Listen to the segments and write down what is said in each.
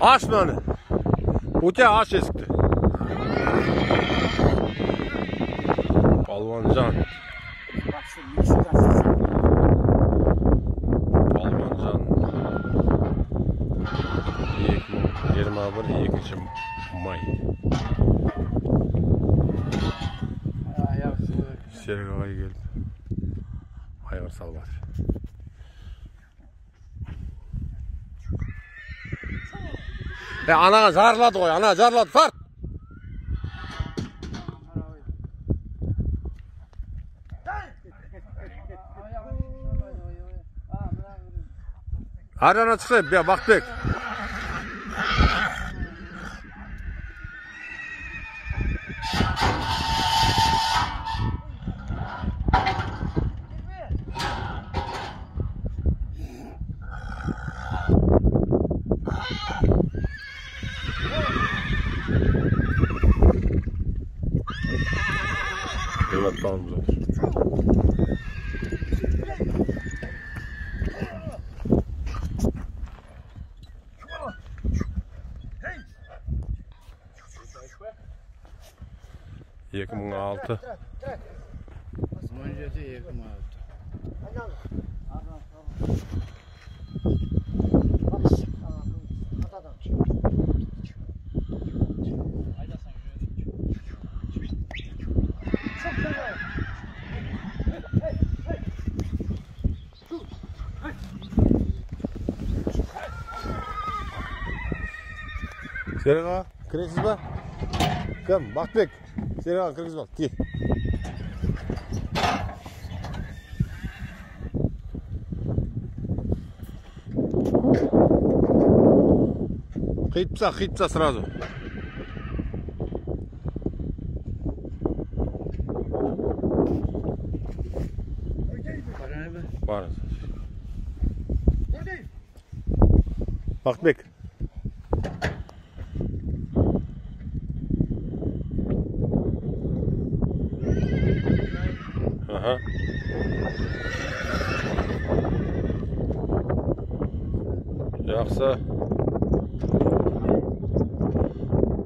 Аш мынаны. Өте аш есікті. Палуанжан. Палуанжан. 2021 2 май. Серік ағай келіп айғыр салып жатыр. Анаған жарылады ғой, ана жарылады, тарт! Ар жағына шықса, Бақытбек. Бауырымыз отыр. 2006. 17 2006. Серік аға, кіресіз ба? Кім? Бақытбек. Серік аға кіргізіп ал. Ки. Қиып таста, қиып таста сразу. Барыңыз. Бақытбек. Аха. Жақсы.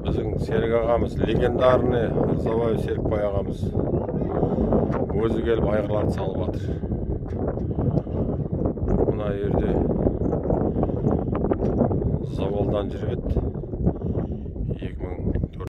Біздің Серік ағамыз, легендарный Ырзабаев Серікбай ағамыз өзі келіп айғырларды салып жатыр. Мына жерде завалдан жүріп еді.